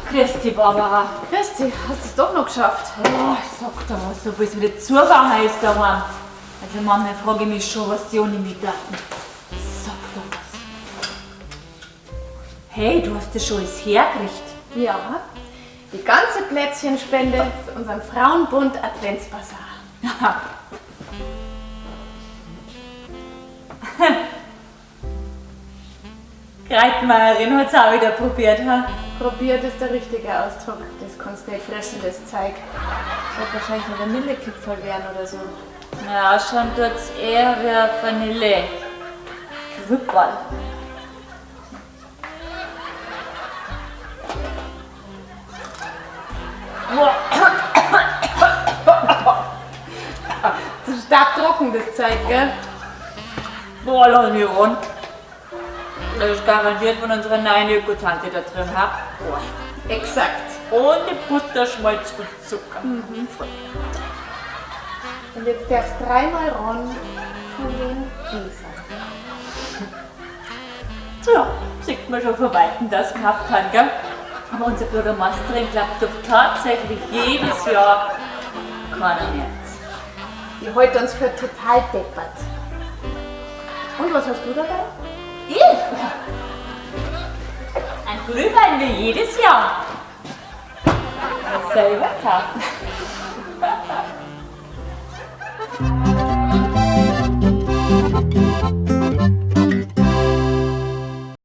Grüß dich, Barbara. Grüß dich, hast du es doch noch geschafft? Oh, ich sag dir was, obwohl es wieder zugegangen ist daheim. Also manchmal frage ich mich schon, was die ohne mich dachten. Sag doch was. Hey, du hast das schon alles hergerichtet. Ja, die ganze Plätzchenspende für unseren Frauenbund Adventsbasar. Greitmeierin hat's auch wieder probiert, ha? Probiert ist der richtige Ausdruck. Das kannst du nicht fressen, das Zeug. Wird wahrscheinlich ein Vanillekipferl werden oder so. Na, ausschauen tut's eher wie ein Vanille. Grüpperl. Das ist stark trocken, das Zeug, gell? Boah, lass mich ran. Das ist garantiert von unserer neuen Ökotante da drin, ha? Boah. Exakt. Ohne Butter, Schmalz und Zucker. Und jetzt darfst du dreimal ran von den Gläsern. Ja, sieht man schon von Weitem, dass gehabt haben, gell? Aber unsere Bürgermeisterin glaubt doch tatsächlich jedes Jahr, keiner merkt's. Die hält uns für total deppert. Und was hast du dabei? Ich? Ein Glühwein wie jedes Jahr. Selber kaufen.